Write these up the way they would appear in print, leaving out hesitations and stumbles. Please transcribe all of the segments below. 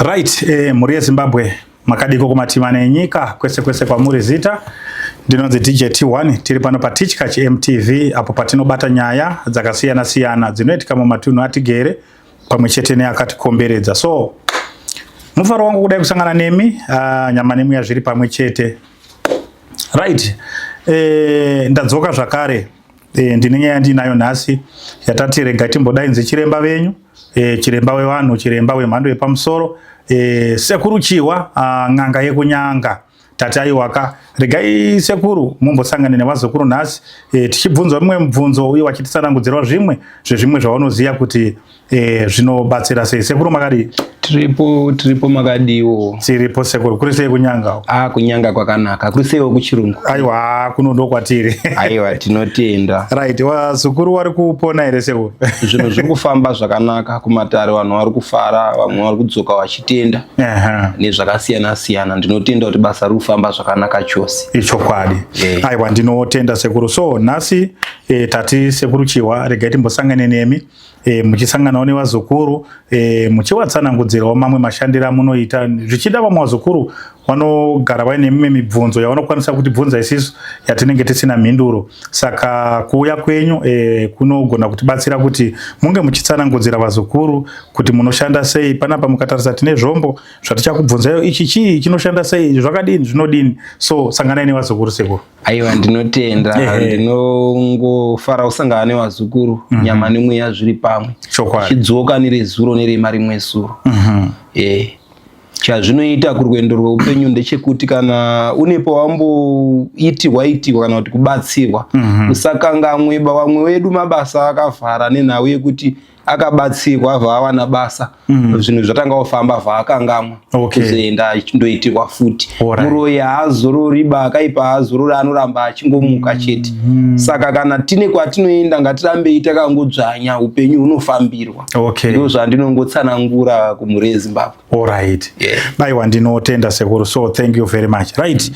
Right, mhuri yeZimbabwe, makadiko kumatima nenyika kwese kwese kwamuri. Zita ndinonzi DJ T1, tiri pano paTichkach MTV apo patinobata nyaya dzakasiyana siyana dzinoitika mumatunhu atigere pamwe chete neakatikomberedza. So mufaro wangu kudai kusangana nemi, nyama nemweya zviri pamwe chete. Right, ndadzoka zvakare. Ndine nyaya ndinayo nhasi yatati rega timbodainze chiremba venyu, chiremba wevanhu, chiremba wemhando yepamusoro, Sekuru Chihwa, n'anga yekunyanga. Tati aiwaka, regai sekuru mumbosangane nevazukuru nhasi, tichibvunzwa mimwe mibvunzo uye vachititsanangudzirwa zvimwe zvezvimwe zvavanoziva kuti zvinobatsira sei. Sekuru, makadii? Tiripo, tiripo, makadiwo? Tiripo sekuru, kuri sei kunyanga? Ah, kunyanga kwakanaka, kuri seiwo kuchirungu? Aiwa, kuno ndo kwatiri. Aiwa, tinotenda. Right, vazukuru vari kupona here sekuru? Zvinhu zviri kufamba zvakanaka kumatare, vanhu vari kufara, vamwe vari kudzoka vachitenda nezvakasiyana siyana. Ndinotenda kuti basa riri kufamba zvakanaka chose. Ichokwadi. Aiwa, ndinotenda sekuru. So nhasi tati Sekuru Chihwa, regai timbosangane nemi, muchisanganawo nevazukuru, muchivatsanangudzirawo mamwe mashandiro amunoita. Zvichida vamwe vazukuru vanogara vaine mimwe mibvunzo yavanokwanisa kutibvunza isisu yatinenge tisina mhinduro, saka kuuya kwenyu kunogona kutibatsira kuti munge muchitsanangudzira vazukuru kuti munoshanda sei. Panapa mukatarisa tine zvombo zvatichakubvunzayo, ichi chii, chinoshanda sei, zvakadini, zvinodini. So sanganai nevazukuru, sekuru. Aiwa, ndinotenda. Ndinongofara kusangana nevazukuru. Nyama nemweya zviri pamwe. Chidzoka nerezuro nerema rimwe zuro. Chazvinoita kurwendo rweupenyu ndechekuti kana une pawamboitirwa itirwa kana kuti kubatsirwa, usakangamwe. Vamwe vedu mabasa akavhara nenhau yekuti akabatsirwa, abva awana basa, zvinhu zvatanga kufamba, bva akangamwa kuzoenda achindoitirwa futi. Muroyi haazorori ba, akaipa haazorori, anoramba achingomuka chete. Saka kana tine kwatinoenda, ngatirambei takangodzvanya, upenyu hunofambirwa. Ndo zvandinongotsanangura kumhuri yeZimbabwe. Alright. Aiwa, ndinotenda sekuru. So thank you very much. Right.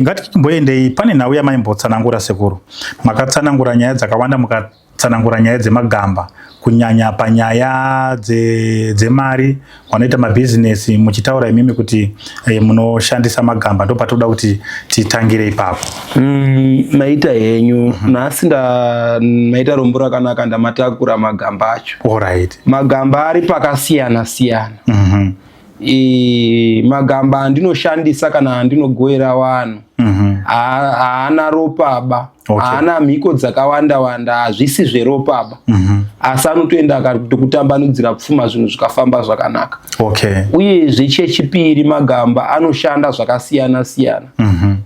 Ngatimboendei pane nhau yamaimbotsanangura sekuru. Makatsanangura nyaya dzakawanda, mukatsanangura nyaya dzemagamba, kunyanya panyaya dzemari, vanoita mabhizinesi, muchitaura imimi kuti munoshandisa magamba. Ndo patoda kuti titangire ipapo. Maita henyu. Nhasi nda maita rombo rakanaka, ndamatakura magamba acho. Magamba ari pakasiyana siyana. Magamba andinoshandisa kana andinogoera vanhu haana ropaba, haana mhiko dzakawanda wanda, hazvisi zveropaba, asi anotoenda akatokutambanudzira pfuma, zvinhu zvikafamba zvakanaka. Uyezve chechipiri, magamba anoshanda zvakasiyana siyana.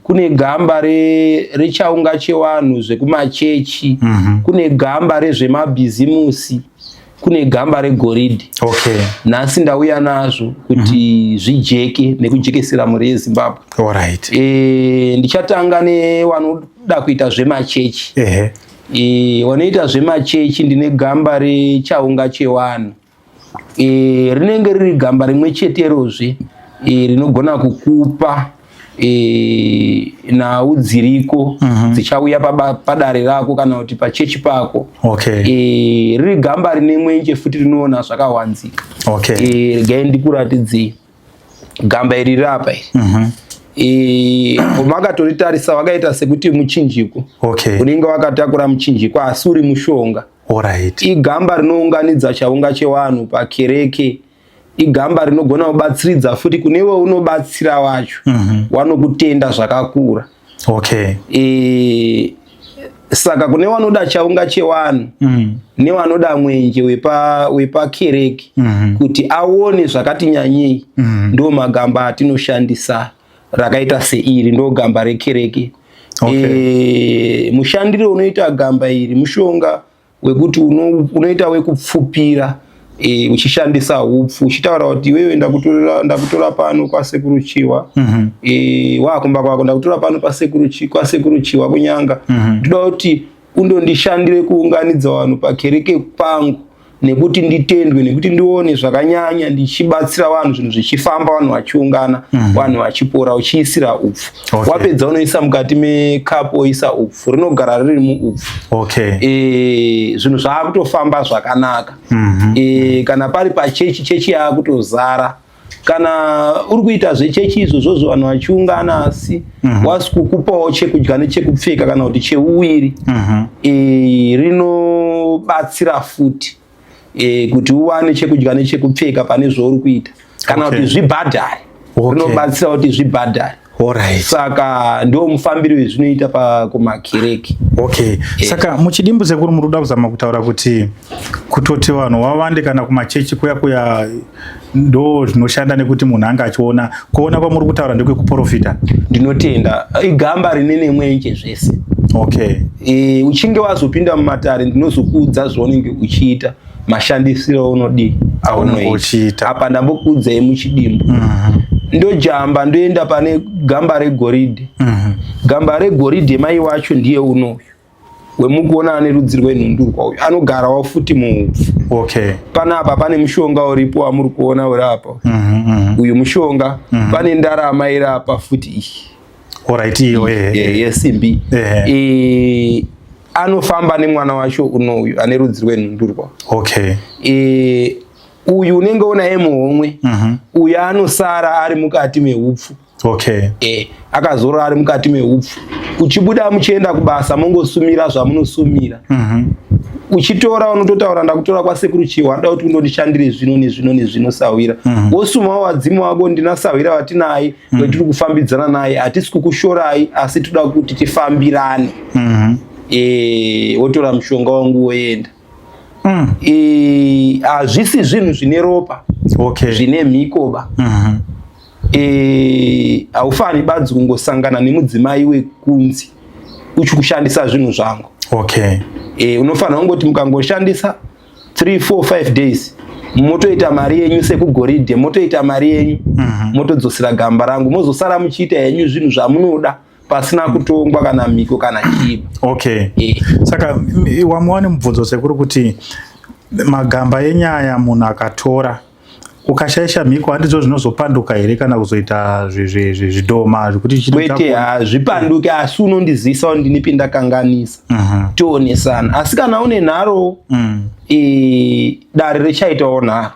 Kune gamba rechaunga chevanhu zvekumachechi, kune gamba rezvemabhizimusi, kune gamba regoridhe. Nhasi ndauya nazvo kuti zvijeke nekujekesera mhuri yeZimbabwe. Ndichatanga nevanoda kuita zvemachechi. Vanoita zvemachechi, ndine gamba rechaunga chevanhu. Rinenge riri gamba rimwe cheterozve, rinogona kukupa nhau dziriko dzichauya padare rako kana kuti pachechi pako. Riri gamba rine mwenje futi, rinoona zvakawanzika. Regai ndikuratidzei gamba iri rapa iri. Makatoritarisa wakaita sekuti muchinjiko. Unenge wakatakura muchinjiko asi uri mushonga. Igamba rinounganidza chaunga chevanhu pakereke, igamba rinogona kubatsiridza futi kunewe unobatsira wacho, wanokutenda zvakakura. Saka kune vanoda chaunga chevanhu nevanoda mwenje wepakereke kuti aone zvakati nyanyei, ndo magamba atinoshandisa. Rakaita seiri ndo gamba rekereke. Mushandiro unoita gamba iri mushonga wekuti unoita wekupfupira, uchishandisa hupfu, uchitaura kuti iwewe ndakutora pano kwaSekuru Chiwa, wakumba kwako, ndakutora pano kwaSekuru Chiwa kunyanga, ndoda kuti undondishandire kuunganidza vanhu pakereke pangu nekuti nditendwe, nekuti ndione zvakanyanya ndichibatsira vanhu, zvinhu zvichifamba, vanhu vachiungana, vanhu vachipora, uchiisira upfu. Wapedza unoisa mukati mekapu, oisa upfu, rinogara riri muupfu. Zvinhu zvaakutofamba zvakanaka. Kana pari pachechi, chechi yaakutozara. Kana uri kuita zvechechi izvozvozvo, vanhu vachiungana, asi wasi kukupawo chekudya nechekupfeka kana kuti cheuwiri, rinobatsira futi kuti uwane chekudya nechekupfeka pane zvauri kuita, kana kuti zvibhadhare. Rinobatsira kuti zvibhadhare. Saka ndo mufambiro wezvinoita pakumakereke. Okay, saka muchidimbu, sekuru, muri kuda kuzama kutaura kuti kutoti vanhu vawande kana kumachechi kuya kuya ndo zvinoshanda, nekuti munhu anga achiona, kuona kwamuri kutaura ndekwekuprofita? Ndinotenda. Igamba rine nemwenje zvese. Uchinge wazopinda mumatare, ndinozokuudza zvaunenge uchiita, mashandisiro aunodii. Aunenge uchiita. Apa ndambokuudzai muchidimbu. Ndojamba ndoenda pane gamba regoridhe. Gamba regoridhe, mai wacho ndiye unoyu wemukuona ane rudzi rwenhundurwa uyu, anogarawo futi muupfu. Panapa pane mushonga uripo wamuri kuona uri apa. Uyu mushonga. Pane ndarama iri apa futi iyi. Alright, iyo. Yesimbi. Anofamba nemwana wacho unoyu ane rudzi rwenhundurwa. Uyu unenge unaye muhomwe. Uyu anosara ari mukati meupfu. Akazorora ari mukati meupfu. Uchibuda muchienda kubasa, mongosumira zvamunosumira. Uchitora, unototaura, "Ndakutora kwasekuru Chihwa, ndoda kuti undondishandire zvino nezvino nezvino, sahwira." Wosumawo wadzimu wako, "Ndina sahwira watinaye, wetiri kufambidzana naye. Hatisi kukushorai, asi toda kuti tifambirane." Wotora mushonga wangu, woenda. Hazvisi zvinhu zvine ropa, zvine mhikoba. Haufani badzi kungosangana nemudzimai wekunzi uchikushandisa zvinhu zvangu. Unofanira kungoti mukangoshandisa 3 4 5 days, motoita mari yenyu sekugoridhe, motoita mari yenyu, motodzosera gamba rangu, mozosara muchiita henyu zvinhu zvamunoda pasina kutongwa kana mhiko kana chii. Saka wamwe wane mubvunzo, sekuru, kuti magamba enyaya munhu akatora, ukashaisha mhiko, handidzo zvinozopanduka here kana kuzoita zvidhoma zvekuti chino Kwete. Hazvipanduke, asi unondizivisa kuti ndinipi ndakanganisa, tionesana. Asi kana une nharo, dare richaitawo nharo.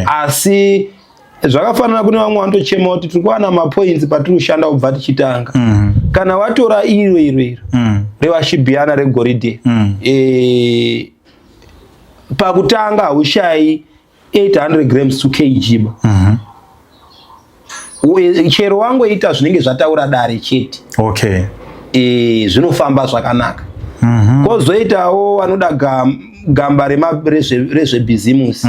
Asi zvakafanana kune vamwe vanotochema kuti tiri kuwana mapoints patiri kushanda kubva tichitanga. Kana watora iro iro iro rewashibhiyana regoridhe, pakutanga haushayi 800 grams to kg ba. Chero wangoita zvinenge zvataura dare chete, zvinofamba zvakanaka. Kwozoitawo vanoda gamba rezvebhizimusi.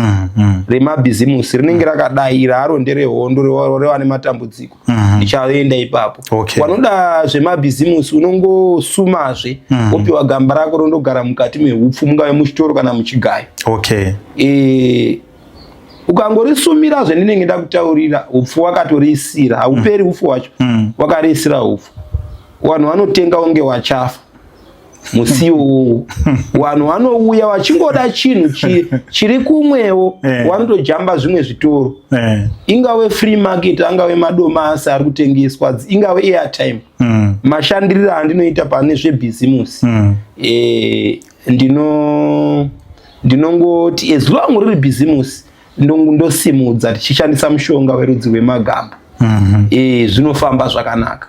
Remabhizimusi rinenge rakadai. Iri haro nderehondo, revane matambudziko. Ndichaenda ipapo. Wanoda zvemabhizimusi, unongosumazve, wopiwa gamba rako, rondogara mukati meupfu, mungave muchitoro kana muchigayo. Ukangorisumira zvendinenge ndakutaurira, upfu wakatorisira, hauperi upfu wacho. Wakarisira upfu, vanhu vanotenga unge wachafa musi iwowo. Vanhu vanouya vachingoda chinhu chiri kumwewo. Vanotojamba zvimwe zvitoro, ingave free market, angave madomasi ari kutengeswa, ingave airtime. Mashandiriro andinoita pane zvebhizimusi, ndinongoti as long riri bhizimusi, ndosimudza tichishandisa mushonga werudzi rwemagamba. Zvinofamba zvakanaka.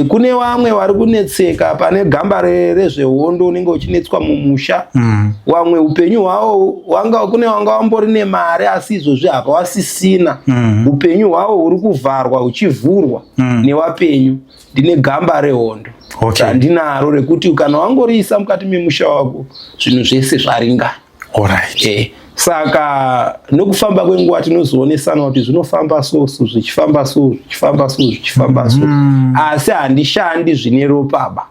Kune vamwe vari kunetseka pane gamba rezvehondo, unenge uchinetswa mumusha. Wamwe upenyu hwavo wanga, kune wanga wambori nemari, asi izvozvi hapa wasisina. Upenyu hwavo huri kuvharwa huchivhurwa newapenyu. Ndine gamba rehondo randinaro rekuti kana wangoriisa mukati memusha wako, zvinhu zvese zvaringana. Saka nokufamba kwenguva tinozoonesana kuti zvinofamba so so, zvichifamba so, zvichifamba so, zvichifamba so. Asi handishandi zvine ropaba.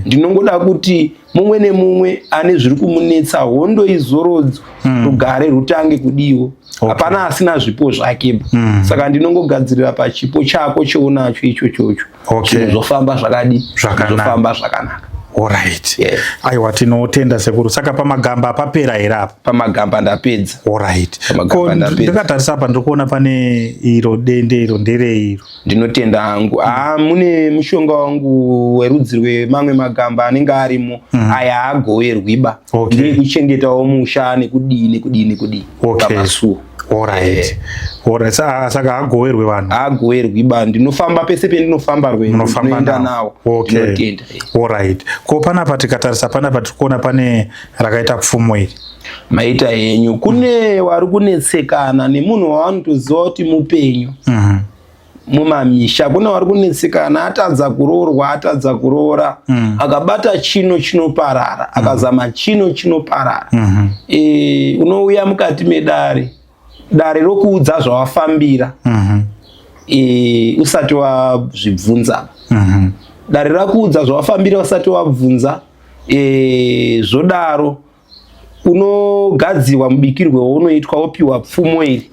Ndinongoda kuti mumwe nemumwe ane zviri kumunetsa, hondo izorodzwe, rugare rutange kudiwo. Hapana asina zvipo zvake. Saka ndinongogadzirira pachipo chako cheunacho ichochocho. Zvinhu zvofamba zvakadi? Zvakanaka. Zvofamba zvakanaka. Alright. Yes. Aiwa, tinotenda, sekuru. Saka pamagamba papera here apa? Pamagamba ndapedza. Alright. Pamagamba Ko ndapedza. ndakatarisa apa, ndiri kuona pane iro dende iro, nderei iro? Ndinotenda hangu. Mune mushonga wangu werudzi rwemamwe magamba anenge arimo. Aya agoverwiba. Ndeyekuchengetawo musha, nekudii nekudii nekudii. Pamasuo. Alright. Alright. Saka hagoverwi vanhu. Hagoverwi ba, ndinofamba pese pendinofamba rwendo Munofamba ndinoenda nawo. nawo. Okay. Ndinotenda. Alright. Ko panapa tikatarisa panapa tiri kuona pane rakaita pfumo iri. Maita henyu. Kune wari kunetsekana nemunhu wawanotoziva kuti mupenyu. Mumamisha kune wari kunetsekana, atadza kuroorwa, atadza kuroora, akabata chino chinoparara, akazama chino chinoparara. Unouya mukati medare, dare rokuudza zvawafambira usati wazvibvunza. Dare rakuudza zvawafambira usati wabvunza, zvodaro unogadzirwa mubikirwe waunoitwa, wopiwa pfumo iri.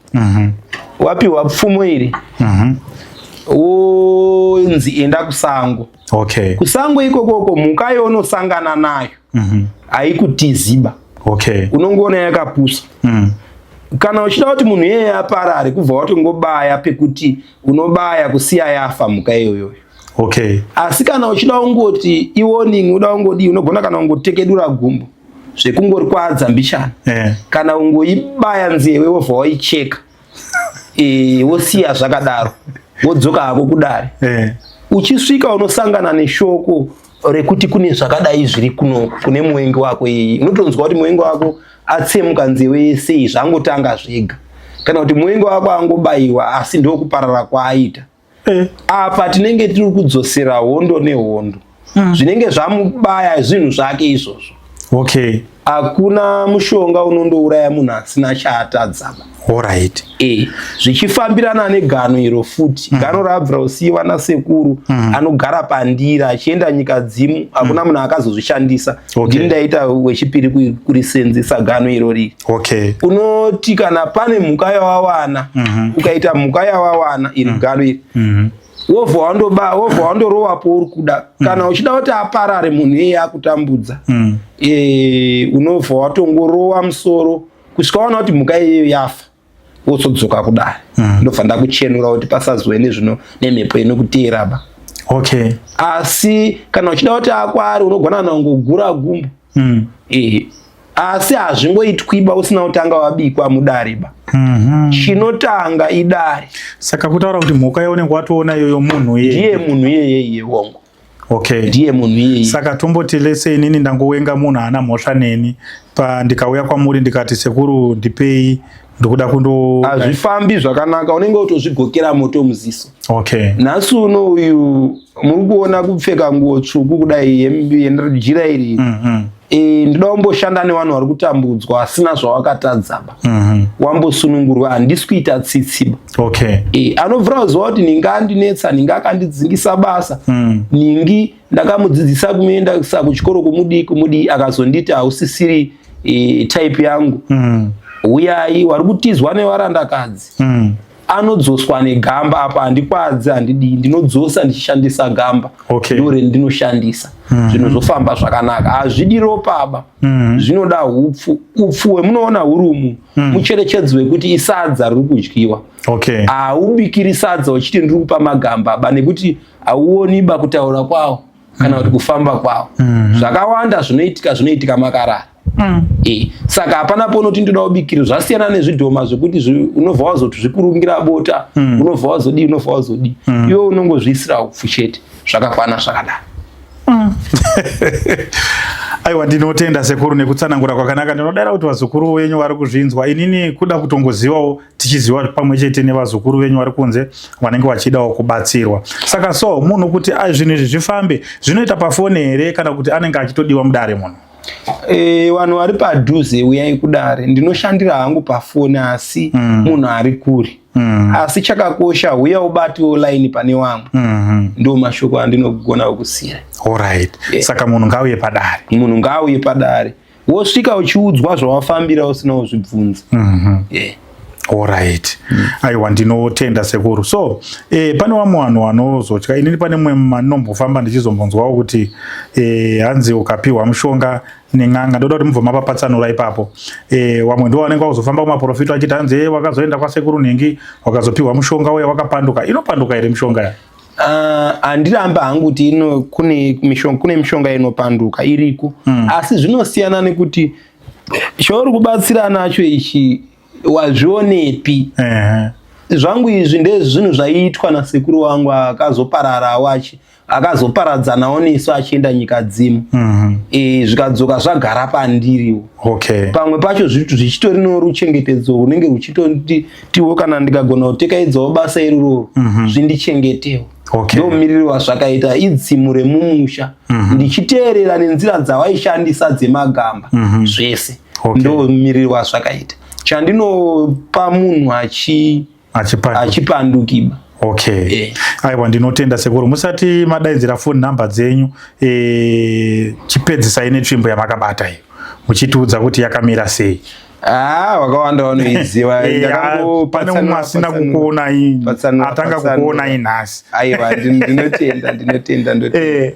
Wapiwa pfumo iri, wonzi enda kusango. Kusango ikokoko mhuka yaunosangana nayo haikutiziba. Unongoona yakapusa. Kana uchida kuti munhu iyeye aparare, kubva watongobaya pekuti unobaya kusiya yafa mhuka iyoyoyo. Asi kana uchida kungoti iwarning, uda kungodii, unogona kana kungotekedura gumbo zvekungorikwadza mbichana, kana ungoibaya nzeve wobva waicheka, wosiya zvakadaro, wodzoka hako kudare. Uchisvika unosangana neshoko rekuti kune zvakadai zviri kuno kune muvengi wako. Iyi unotonzwa kuti muvengi wako atsemuka nzeve yese, zvangotanga zvega, kana kuti muvengi wako angobayiwa asi ndokuparara kwaaita. Apa tinenge tiri kudzosera hondo nehondo. Zvinenge zvamubaya zvinhu zvake izvozvo. Hakuna mushonga unondouraya munhu asina chaatadzaba. Zvichifambirana negano iro futi. Gano rabvira kusiyiwa nasekuru, anogara pandira achienda nyika dzimu, hakuna munhu akazozvishandisa. Ndini ndaita wechipiri kurisenzesa gano iro riri. Unoti kana pane mhuka yawawana, ukaita mhuka yawawana iri gano iri, wobva wandoba, wobva wandorowapo uri kuda. Kana uchida kuti aparare munhu iyeye akutambudza, unobva watongorowa musoro kusvika waona kuti mhuka iyeyo yafa, wozodzoka kudare. Ndobva ndakuchenura kuti pasazove nezvino nemhepo inokuteera ba. Asi kana uchida kuti akware, unogona kana kungogura gumbo. Asi hazvingoitwiba usina kutanga wabikwa mudare ba. Chinotanga idare. Saka kutaura kuti mhuka yaunenge watoona iyoyo munhu iyeye? Ndiye munhu iyeye iye, wongo. Ndiye munhu iyeye. Saka tomboti lese inini ndangowenga munhu haana mhosva neni, pa ndikauya kwamuri ndikati, "Sekuru, ndipei, ndikuda kundo Hazvifambi zvakanaka, unenge utozvigokera moto muziso. Nhasi uno uyu muri kuona kupfeka nguo tsvuku kudai, jira iri, ndoda kumboshanda nevanhu vari kutambudzwa asina zvawakatadzaba. Wambosunungurwa, handisi kuita tsitsiba. Anobvira kuziva kuti ningi andinetsa, ningi akandidzingisa basa, ningi ndakamudzidzisa kumuendesa kuchikoro, kumudii kumudii, akazonditi hausisiri type yangu. Uyai wari kutizwa nevarandakadzi, anodzoswa negamba. Apa handikwadzi, handidii, ndinodzosa ndichishandisa gamba. Ndo rendinoshandisa. Zvinhu zvofamba zvakanaka. Hazvidi ropaba, zvinoda upfu. Upfu hwemunoona hurumu mucherechedzo wekuti isadza riri kudyiwa. Haubikiri sadza uchiti ndiri kupa magamba ba, nekuti hauoni ba kutaura kwawo kana kuti kufamba kwawo. Zvakawanda zvinoitika, zvinoitika makarara. Saka hapana ponoti ndoda kubikira. Zvasiyana nezvidhoma zvekuti unobva wazoti zvikurungira bota, unobva wazodii, unobva wazodii. Iwe unongozviisira upfu chete, zvakakwana zvakadaro. Aiwa, ndinotenda sekuru nekutsanangura kwakanaka. Ndinodara kuti vazukuru venyu vari kuzvinzwa. Inini kuda kutongozivawo, tichiziva pamwe chete nevazukuru venyu vari kunze vanenge vachidawo kubatsirwa. Saka so munhu kuti zvinhu izvi zvifambe, zvinoita pafoni here kana kuti anenge achitodiwa mudare munhu? Vanhu vari padhuze, uyai kudare. Ndinoshandira hangu pafoni, asi munhu ari kure, asi chakakosha huya ubatiwo line pane vamwe. Ndo mashoko andinogona kukusiya. Alright. Saka munhu ngauye padare. Munhu ngaauye padare, wosvika uchiudzwa zvawafambira usina kuzvibvunza. Yeah. Alright. Aiwa, ndinotenda sekuru. So pane vamwe vanhu vanozotya. Inini pane mumwe mandinombofamba ndichizombonzwawo kuti hanzi ukapiwa mushonga nen'anga, ndoda kuti mubva mapapatsanura ipapo. Vamwe ndo vanenge vakuzofamba kumaprofita vachiti hanzi wakazoenda kwasekuru nhingi, wakazopiwa mushonga uya wakapanduka. Inopanduka here mishonga ya? Handirambi hangu kuti ino kune mishonga inopanduka iriko, asi zvinosiyana nekuti chauri kubatsira nacho ichi. Wazvionepi? Zvangu izvi ndezvinhu zvaiitwa nasekuru wangu akazopararawo achi akazoparadzanawo nesu achienda nyika dzimu. E, zvikadzoka zvagara pandiriwo. Okay. Pamwe pacho zvichitori noruchengetedzo runenge ruchitonditiwo kana ndikagona kutekaidzawo basa iroro zvindichengetewo. Okay. Ndomumiriri wazvakaita idzimu remumusha. Ndichiteerera nenzira dzawaishandisa dzemagamba zvese. Okay. Ndomumiriri wazvakaita. Chandinopa munhu achipandukiba. Okay. Aiwa, ndinotenda sekuru. Musati madaidzira phone number dzenyu, chipedzisai netsvimbo yamakabata iyo, muchitiudza kuti yakamira sei. Ah, wakawanda vanoiziva. Pane umwe asina kukuonai, atanga kukuonai nhasi. Aiwa, ndinotenda, ndinotenda, ndinotenda.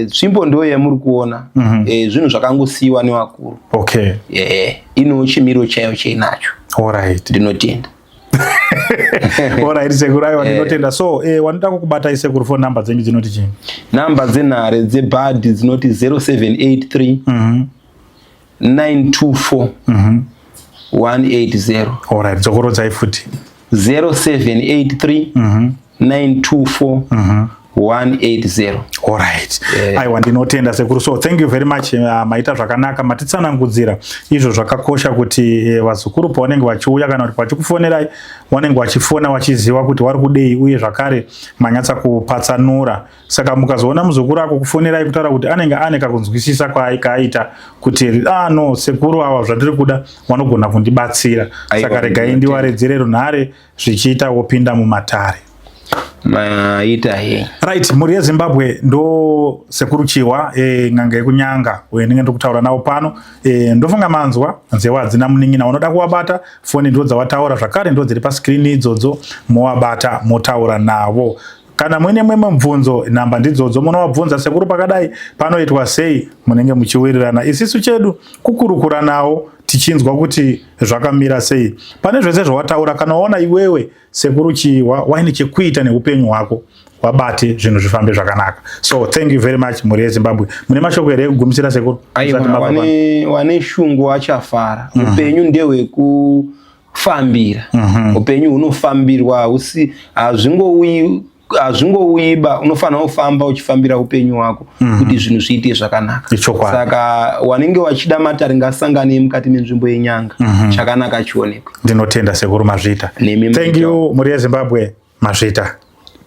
Tsvimbo ndo yamuri kuona. Zvinhu zvakangosiyiwa nevakuru. Okay. Ino chimiro chayo chainacho. Alright. Ndinotenda. Alright sekuru, aiwa, ndinotenda. So wanoda kukubatai sekuru, phone number dzenyu dzinoti chii? Namba dzenhare dzebhadhi dzinoti 0783 924 180. Alright, dzokorodzai futi. 0783 924 180. Alright. Aiwa, ndinotenda sekuru. So thank you very much. Maita zvakanaka, matitsanangudzira izvo zvakakosha kuti vazukuru pavanenge vachiuya kana kuti vachikufonerai, vanenge vachifona vachiziva kuti vari kudei, uye zvakare manyatsa kupatsanura. Saka mukazoona muzukuru ako kufonerai, kutaura kuti anenge ane kakunzwisisa kaaita kuti ah no, sekuru ava zvandiri kuda vanogona kundibatsira. Saka regai ndiwaredzere runhare, zvichiita wopinda mumatare. Maita he. Right, mhuri yeZimbabwe, ndo sekuru Chihwa, n'anga yekuNyanga, uye ndinge ndikutaura navo pano. Ndofunga manzwa, nzewa hadzina munin'ina. Unoda kuvabata, foni ndo dzawataura zvakare, ndo dziri paskirini idzodzo, movabata motaura navo. Kana muine mimwe mubvunzo, namba ndidzodzo, munovabvunza, sekuru pakadai panoitwa sei, munenge muchiwirirana. Isisu chedu kukurukura nawo tichinzwa kuti zvakamira sei pane zvese zvawataura. Kana waona iwewe sekuru Chihwa waine chekuita neupenyu hwako, wabate, zvinhu zvifambe zvakanaka. So thank you very much, mhuri yeZimbabwe. Mune mashoko here ekugumisira, sekuru? Aiwa, Musati mabva pano. Wane shungu achafara. Upenyu ndehwekufambira. Upenyu hunofambirwa, hausi hazvingouyi, hazvingouyiba. Unofanira kufamba uchifambira upenyu hwako kuti zvinhu zviite zvakanaka. Ichokwadi. Saka wanenge wachida matare ngasangane mukati menzvimbo yeNyanga, chakanaka chionekwe. Ndinotenda sekuru, mazvita. Nemi. Thank you, mhuri yeZimbabwe, mazvita.